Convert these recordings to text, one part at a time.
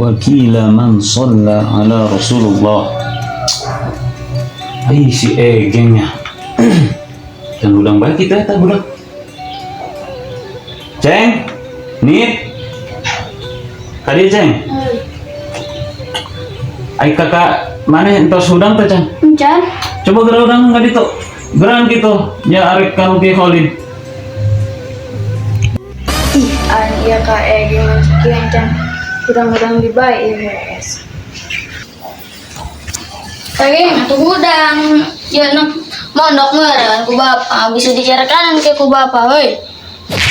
Wakila man shalla ala Rasulullah. Ay, si Egeng ya. Dan ulang baik kita tak budak. Ceng, Nit. Tadi Ceng. Ay kakak mana entos hudang teh Ceng? Encan. Coba geura urang nggak ditu. Geran gitu. Ya arek kanu Ki Khalid. Ih, an iya ka Egeng kieu encan. Hudang-hudang di bae ieu beres. Egeng atuh hudang. Ya nak mondok meureun ku bapak, bisa dicarakan ke ku bapak heuy.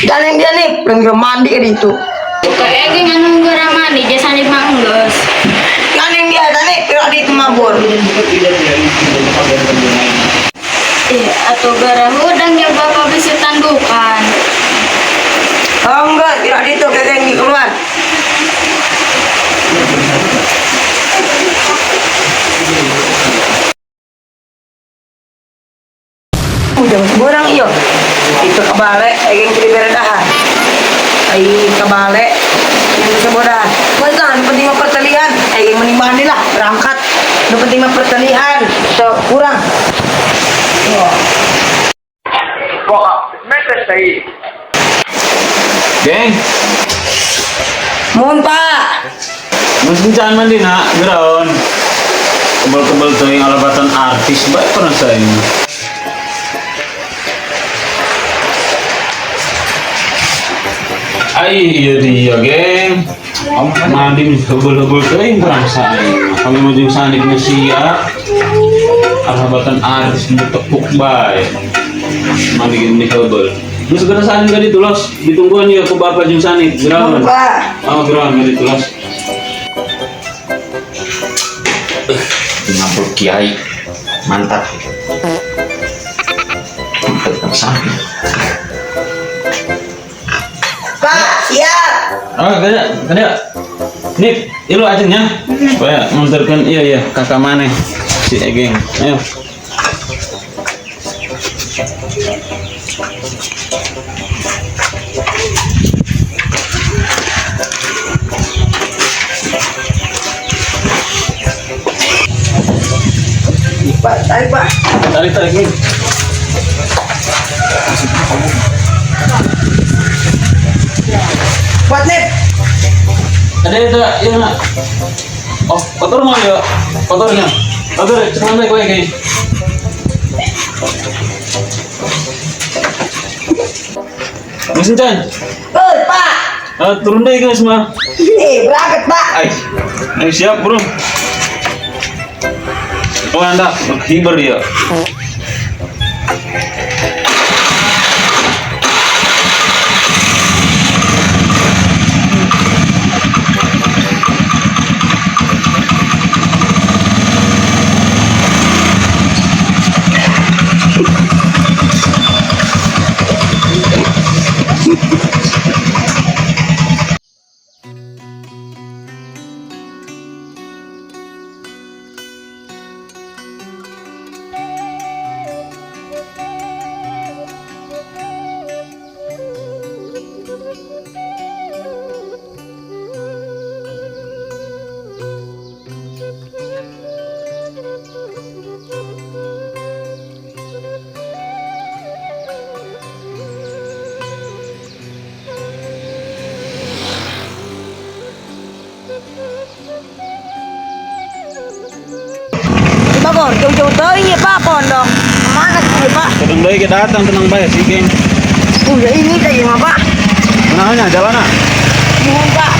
Dan yang dia nih, belum mandi ke itu. Ka Egeng anu geura mandi jasa sanip mah geus. Dan yang dia tadi, kira di itu mabur. Ih, atuh geura hudang ya bapak bisa tandukan. Oh enggak, kira di itu kayak yang keluar. Udah borang iyo. Itu kebalik, yang kiri beredahan. Ai kebalik, yang sebodah. Masa yang penting mah pertalian, yang mending mandi lah, berangkat. Yang penting mah pertalian, so, kurang. Oh. Geng, Mohon Pak. Mas kencan mandi nak, geraon. Kebal-kebal teuing alabatan artis bae pernah saya. Ai iya dia geng. Mandi hebel-hebel teuing perasaan aing. Kami mau jeung sanipnya sia. Alabatan artis tepuk bae. Mandi gini hebel. Terus segera sanip tadi tulos, ditungguan ya ku bapak jeung sanip. Mohon Geraon. Pak. Oh, geraon tadi tulos. Ngampul kiai mantap tetap sapi. Pak, siap. Oh, kada, kada. Nip, ilu acengnya. Supaya nganterkeun iya iya kakak maneh si Egeng. Ayo. Pak, tarik Pak. Tarik tarik nih. Buat Nip. Ada itu iya nak. Oh, kotor mau ya? Kotornya. Kotor, cepat baik baik guys. Mesin Chan. Eh, Pak. Turun deh guys mah. Eh, berangkat Pak. Ay, ay siap bro. Oh anda hiber dia. Di Bogor, jauh-jauh teuing ya Pak, pondok. Kemana sih Pak? Tenang baik kita datang tenang baik sih geng. Udah ini kayak mah Pak. Tenangnya jalan nak. Mohon Pak.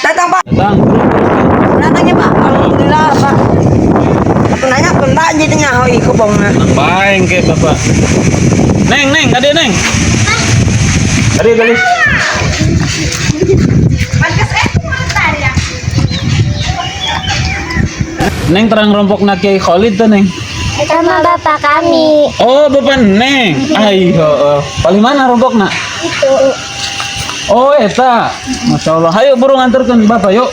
Datang Pak. Datang. Datangnya Pak. Alhamdulillah Pak. Aku nanya pendak jadinya hoi kebongna. Tenang baik ke bapak. Neng neng, ada neng. Ada kali. Neng terang rompok nak Kiai Khalid tuh neng. Sama bapak kami. Oh bapak neng. Ai oh, oh. Paling mana rompok nak? Itu. Oh, eta. Masya Allah. Hayu buru nganterkeun Bapak yuk.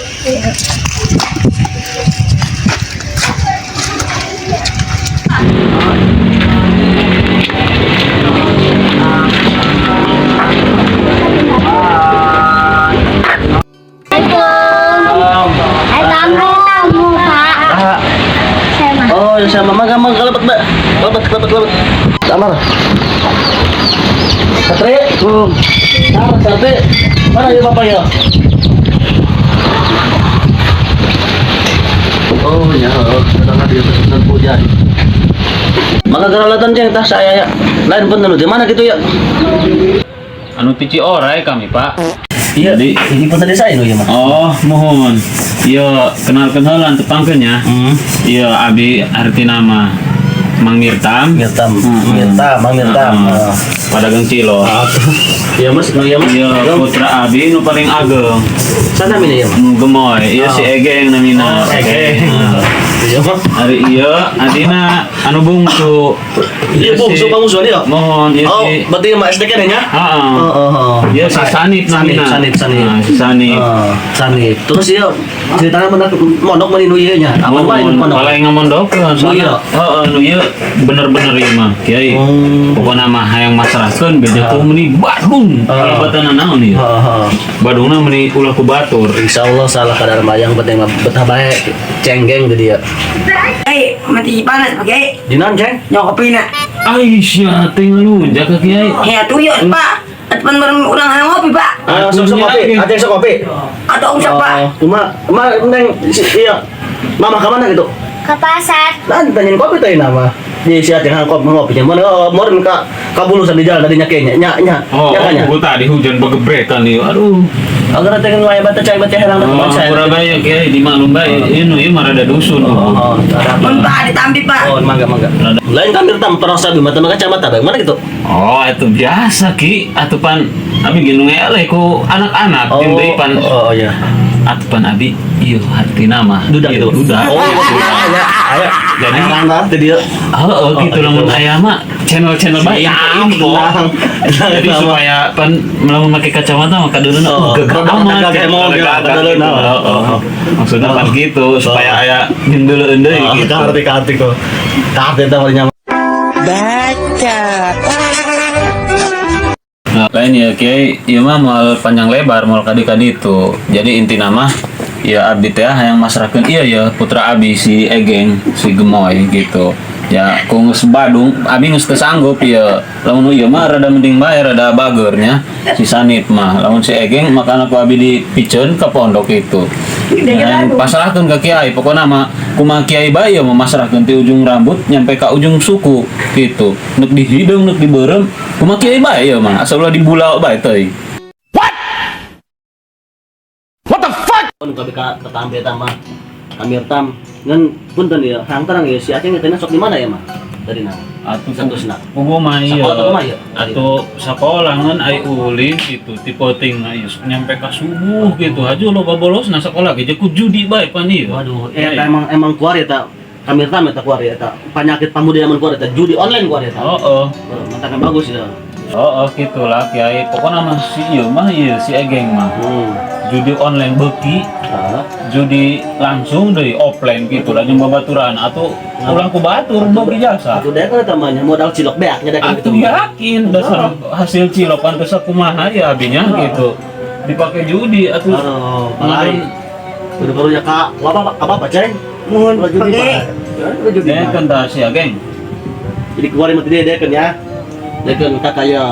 Hai tamu, tamu Pak. Saya mah. Oh, sama mangga mangga kalebet, Mbak. Kalebet, kalebet, kalebet. Samar. Satri. Samar, Satri. Mana ya Bapak ya? Oh, ya, oh, sedang ada sedang hujan. Maka keralatan ceng tah saya ya. Lain pun di mana gitu ya? Anu ti Cioray kami, Pak. Iya, Jadi ini pun tadi saya ya, Mas. Oh, mohon. Iya, kenalkan heula tepangkeun ya. Iya, abi arti nama Mang Mirtam. Mirtam, Hmm. Mirtam, Mang Mirtam. Heeh. Ah. Padagang Cilok. Iya, Mas, iya, Mas. Iya, putra abi nu paling ageng. Sana mina ya, Mas. Nu gemoy. Iya si Egeng namina. Oh, Egeng. Heeh. Iya, Mas. Ari iya, adina anu bungsu. Iya, bungsu, bungsu ya. Mohon, iya Oh, si. berarti sama SD kan ya? Heeh. Oh, oh, oh. Iya si Sanip Sanip, namina. Sanip, Sanip. Nah, si Sanip. Oh, Sanip. Terus iya ceritanya benar mondok meni nu ieu nya. Apa wae Mohon, mondok? paling ngamondokeun Nu ieu? Heeh, nu ieu bener-bener ieu mah, Kiai. Oh. Pokona mah hayang masrahkeun beja ku meuni Badung. Ah. Kalabatana naon ieu? Heeh. Badungna meuni ulah ku batur. Insyaallah salah kadar mayang penting mah betah bae cenggeng di dia. Eh, mati panas Pak Kiai. Dinan ceng? Nyok kopi na. Aisyah teh ngalunjak ka Kiai. Ya tuyuk Pak. Atuh pan urang hayang ngopi Pak. Ah, sok sok kopi. Ada yang sok kopi. Atau usah Pak. Cuma, ma neng iya. Mama ke mana gitu? Ke pasar. Nah, ditanyain kopi tadi nama. Di si Aceh kopi ngopi. Mana oh, moren ka kabulusan di jalan tadinya kayaknya. Nya nya. Oh, Nya kan nya. gua tadi hujan begebrekan ieu. Aduh. Agar teh wae bata cai bata herang Oh, pura bae Kiai dimaklum bae. Ieu nu ieu mah rada dusun. Oh, oh, ada apa? Mun Pak ditampi Pak. Oh, mangga mangga. Lain kami tam perasa bima mata kacamata bagaimana gitu? Oh, itu biasa Ki. Atuh pan abi gendong eleh ku anak-anak Oh, jeung deui pan oh, iya. atuh pan abi ieu hartina mah. Dudak Ieu, gitu. Dudak. Oh, iya, dudak. Aya, aya. Jadi Jadi tadi dia. Heeh, gitu gitu. lamun aya mah channel-channel bae info. Jadi supaya pan lamun make kacamata mah kadeuleuna Oh, oh, gagah amat. gagah emang, Gagah kadeuleuna. gitu. Heeh. Maksudnya pan gitu supaya aya nyendeuleun deui gitu. Karti karti kok. Karti teh paling nyaman. Nah, lain ya Kiai, ieu mah moal panjang lebar moal kadi-kadi itu. Jadi inti nama ya abdi teh hayang masrahkeun iya ya putra abi si Egeng, si Gemoy gitu. Ya ku geus Badung, abi geus teu sanggup ya. Lamun ieu mah rada mending bae rada bager nya si Sanip mah. Lamun si Egeng makana ku abi dipiceun ke pondok itu. Ya, pasrahkeun ka kiai, pokona mah kumaha kiai bae mah masrahkeun ti ujung rambut nyampe ka ujung suku gitu. Nek di hideung nek di beureum kumaha kiai bae ieu mah asal ulah dibula bae teuing. Pun kabe ka ketambe tama. Amir tam ngan punten ya, hang terang ya si Aceh ngetena sok di mana ya mah? Tadi nama. Atuh Satu kugu mah ieu. Sakola kumaha ieu? Atuh sakola ngan ai ulin gitu tipe ting ieu nyampe ka subuh gitu aja loba bolosna sakola ge ku judi bae pan ieu. Waduh, eta emang emang kuar ya ta. Amir tam eta kuar ya ta. Penyakit pamuda zaman kuar eta judi online kuar ya ta. Heeh. Matakan bagus ya. Heeh gitulah kiai. Pokona mah si ieu mah ieu si Egeng mah. Judi online beuki, Nah, judi langsung dari offline gitu lah jeung babaturan atau ulah ku batur beuki jasa. Atuh deh kan tamanya modal cilok beak nya deh Atuh yakin dasar hasil cilok pantes kumaha ya abinya gitu. Dipakai judi atuh. Aduh, palai. Udah baru ya kak, apa apa apa ceng? Mohon Ulah Pak judi Kiai. Pak. Ya, ulah judi Deh Pak. kan tah sia geng. Jadi keluarin mati dia kan ya. Dia kan tak kaya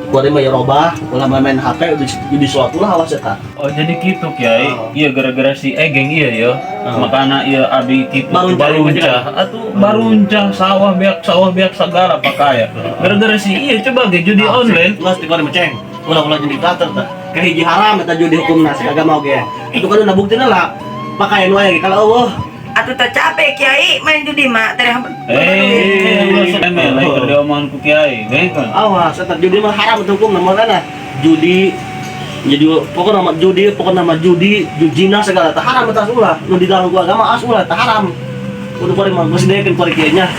keluarin mah ya robah, ulah main HP jadi suatu lah awas ya kak. Oh jadi gitu Kiai. Oh. Iya gara-gara si Egeng iya ya. Oh. Makana iya abi gitu Baruncah, baruncah atuh baruncah sawah beak segala pakaya. Gara-gara si iya coba ge judi online. Nggak dikeluarin mah ceng. Ulah ulah jadi teater tak. Kayak hiji haram eta judi hukum nasi kagak mau ge. Itu kan udah buktinya lah. Pakaian wae kalau eueuh. Atuh tak capek Kiai main judi mah teh. Eh, ulah sok emel lain keur diomongan ku Kiai. Deh kan. Awas, eta judi mah haram itu hukum namanya judi jadi pokoknya nama judi, pokoknya nama judi, jujina segala tah haram eta ulah. Nu di dalam agama as ulah tah haram. Kudu kuari mah geus dekeun kuari kieu nya.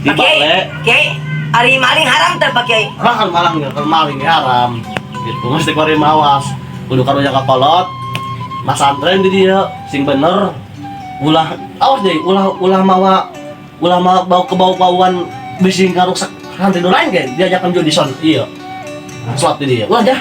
Di Pak Kiai, bale, Kiai, ari maling haram teh Pak Kiai. mahal malang ya, kalau maling ya haram. Gitu mesti kuari mawas. Kudu karunya ka kolot. Masantren di dia sing bener. Ulah awas deh, ulah ulah mawa ulah mawa bau kebau-bauan bisi ngaruksak santri nu lain ge diajakan judi son. Iya. Slot di dia. Ulah dah.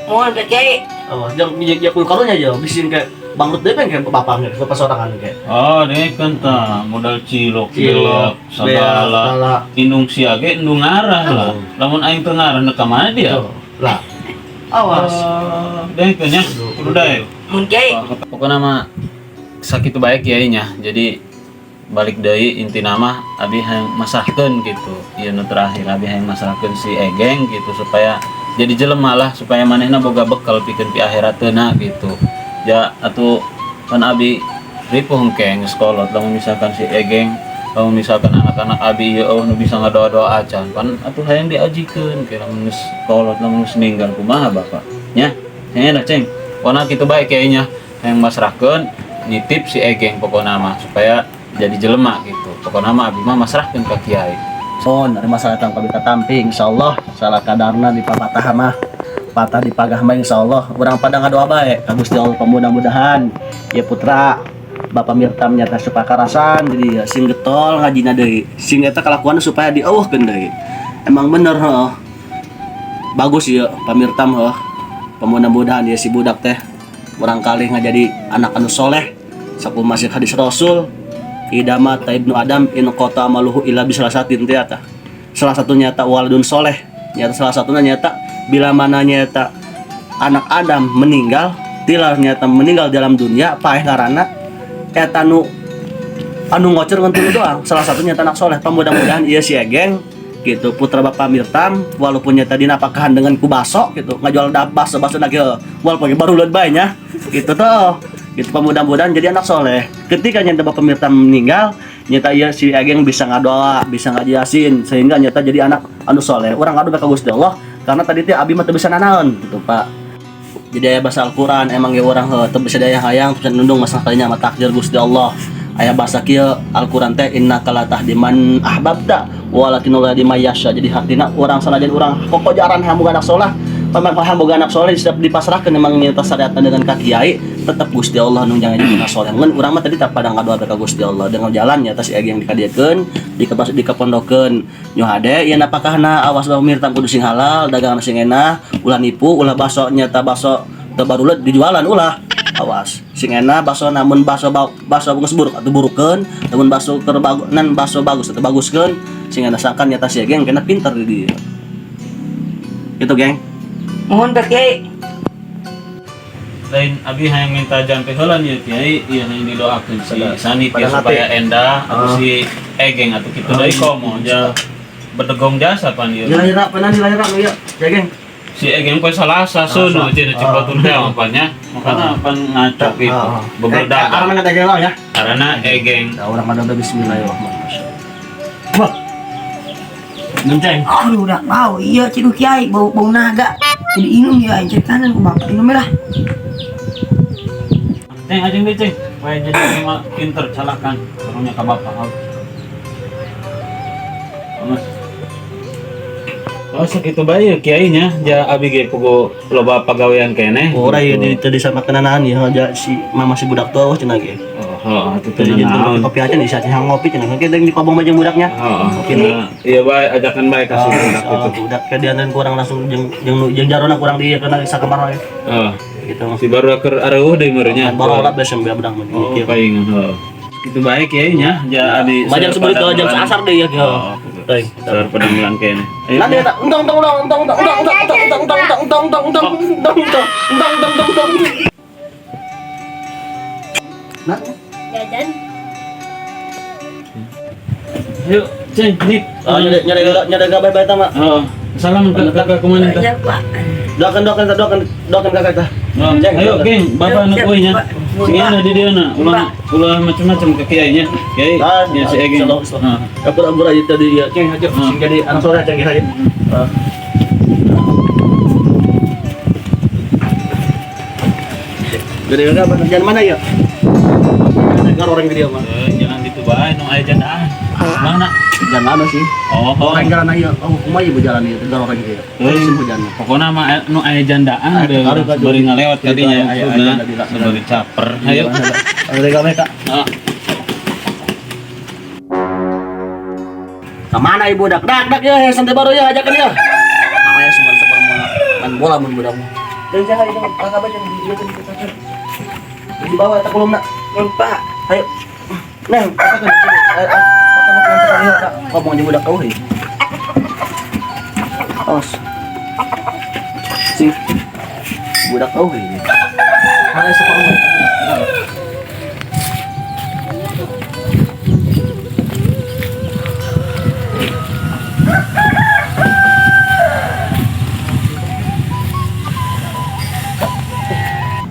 Mohon Pak Kiai. Awas, jangan ya kudu karunya aja bisi kayak bangkrut deh pengen kayak bapaknya, bapak sorangan kayak. Oh, dengekeun tah modal cilok, Cilok, beak, sagala. Segala. Indung sia ge indung ngarah lah. Lamun aing teu ngarah neuk ka mana dia? Lah. Awas. Dengekeun nya, kudu daek. Mohon Kiai. Pokoknya mah sakitu bae kiai nya. Jadi balik deui inti nama abi hayang masrahkeun gitu. Ieu nu terakhir abi hayang masrahkeun si Egeng gitu supaya jadi jelema lah supaya manehna boga bekal pikeun pi akhirateuna gitu. Ja atuh kan abi ripuh engke geus kolot lamun misalkan si Egeng lamun misalkan anak-anak abi ieu eueuh nu bisa ngadoa-doa acan pan atuh hayang diajikeun ke lamun geus kolot lamun geus ninggal kumaha bapak nya. Nya dah ceng. Pokona kitu bae kiai nya hayang masrahkeun nitip si Egeng pokona mah supaya jadi jelema gitu. Pokona mah abi mah masrahkeun ka kiai. Son, ada masalah tang kabita tamping insyaallah salah kadarna di papatah mah patah di pagah mah insyaallah urang pada ngadoa bae ka Gusti Allah mudah-mudahan ya putra Bapak Mirtam nyata supakarasan jadi sing getol ngajina deui sing eta kalakuan supaya dieuweuhkeun deui emang bener heuh bagus ya Pak Mirtam heuh mudah-mudahan ya si budak teh barangkali ngajadi anak anu soleh sakumaha masih hadis Rasul idza mata ibnu Adam in qata amaluhu illa bisalasatin teh eta salah satunya nyata waladun soleh nyata salah satunya nyata bila mana nyata anak Adam meninggal tilar nyata meninggal dalam dunia paeh ngaranna eta nu anu ngocor ngan tulu doang salah satunya nyata anak soleh mudah-mudahan ieu si Egeng gitu putra Bapak Mirtam walaupun nyata dinapakahan dengan ku baso gitu ngajual bakso bakso lagi walaupun baru leut bae nya gitu tuh gitu mudah-mudahan jadi anak soleh ketika nyata Bapak Mirtam meninggal nyata ieu si Egeng bisa ngadoa bisa ngaji yasin sehingga nyata jadi anak anu soleh urang ngadu ka Gusti Allah karena tadi teh abi mah teu bisa nanaon gitu Pak jadi aya bahasa Al-Qur'an emang ge urang heuh teu bisa daya hayang teu bisa nundung masalah kalinya mah takdir Gusti Allah aya bahasa kieu Al-Qur'an teh innaka la tahdi man ahbabta walakinallah yahdi may yasha jadi hartina urang sanajan urang kokojaran hayang boga anak soleh pamang hayang boga anak soleh setiap dipasrahkeun emang nyata syariatna dengan ka kiai tetep Gusti Allah nu jangan jadi anak soleh ngan urang mah tadi tak pada ngadoa ka Gusti Allah dengan jalan nyata si Egeng dikadiekeun dikapondokeun nyu hade ieu napakahna awas bae Mirtam kudu sing halal dagangan sing enak ulah nipu ulah baso nyata baso teu baruleut dijualan ulah awas sing enak baso namun baso baso geus buruk atuh burukeun namun baso keur nan baso bagus atuh baguskeun sing enak sangkan nyata si Egeng kena pinter di dieu gitu geng. Mohon Pak Kiai. Lain abi hayang minta jampe heula nya kiai ieu hayang didoakeun si Sanit ya Pada supaya hati. endah atau si Egeng atau kitu deui komo ja bedegong jasa pan ieu. Dilahirna pernah dilahirna nu ieu ya geng. Si Egeng poe Salasa seunuh cenah cek batur teh pan nya. Makana pan ngaco gitu. Beberdagang. Karena ada Egeng ya. Karena Egeng. Nah, urang ada bismillahirrahmanirrahim. Wah. Ngenceng. Aduh udah bau iya ciduh Kiai bau bau naga. Jadi inum ya cek kanan ku bapak inum lah. Ceng ajeng deh ceng. Supaya jadi cuma pinter calakan. Karunya ka bapak. Mas. Oh sakitu bae ya kiai nya ja abi ge pugu loba pagawean keneh. Ora ieu di teu disamakanan ieu ja si mama si budak tuh cenah ge. Oh, heeh atuh teu Teu naon. kopi aja nih saat ngopi cenah ke deung di kobong bae jeung budaknya. Heeh. Nah, iya bae ajakan bae ka si budak Oh, itu. budak ke dianteun kurang langsung jeung jeung jeung jarona kurang di kana sakamar we. Heeh. Gitu. Si baru keur areuh deui meureun nya. Baru olat beres budak mah. Oh, paingan heeh. Kitu bae kiai nya ja abi Majang sebelum ke jam asar deh ya. Oh, Teuing. Seur pedamelan kene. Ayo. Nanti eta entong entong entong entong entong entong entong entong entong entong entong entong entong entong entong entong entong. Nah, Jajan. Ayo, ceng, nit. oh, nyari nyari nyari gak bae-bae tama. Heeh. Salam ke kakak kemana tah? Ya Pak. Doakan doakan doakan doakan kakak tah. Oh, Ceng, ayo, doakan. geng, bapak anak Siap, euy nya. Pak. Sing ana di dieu na, ulah ulah macam-macam ke kiai nya. Kiai, Ah, ya si Egeng. slow, slow. Heeh. Kabur-kabur aja tadi ya, ceng aja sing jadi anak soleh ceng aja. Ah. Gede apa? Jangan mana ya? Dengar orang gede mah. Eh, jangan gitu bae nu aya jandaan. Mana? Jalan sih. Oh, Orang jalan aja. Oh, kumaha ieu jalan ieu? Tegal orang ieu. Euy. Sih hujan. Pokoknya mah nu aya jandaan Aya, taruh ka bari ngalewat ka dinya Aya, aya, maksudna. janda di lah. Sebari caper. Ayo. Ayo gawe Kak. Ah. Kemana ibu dak dak dak ya santai baru ya ajakan ya. Makanya semua sebar main bola mun budak. Dan jangan itu kakak baca di di di bawah tak kolom nak. Pak. Ayo. Nah, apa kan? Apa kan ya kak? Ngomong aja budak kau hei. Awas. Sing. Budak kau hei. Ayo separuh.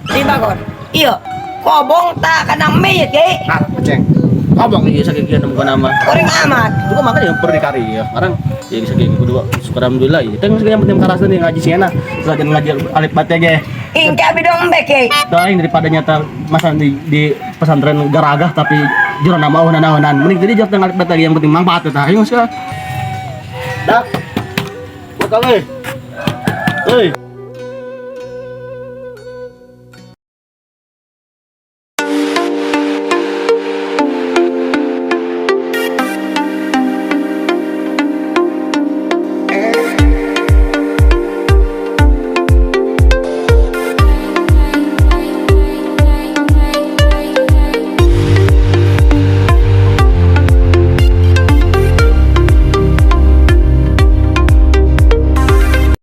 Si Bagor. Iya. Kobong tak kena mayit ye. Ah, ceng. Ngomong iya sakit kieu nemu nama. Goreng amat. Itu kan makanya yang berdikari ya. Sekarang ya bisa kayak gitu dua. Syukur alhamdulillah ya. Itu yang penting karasa nih ngaji sih enak. Setelah jangan ngaji alif bat ge. Ingka bidong bek ye. Doain daripada nyata masa di pesantren garagah tapi jero nama oh nanaonan. Mending jadi jawab alif bat lagi yang penting manfaat eta. Ayo sekarang. Dak. Buka we. Hei.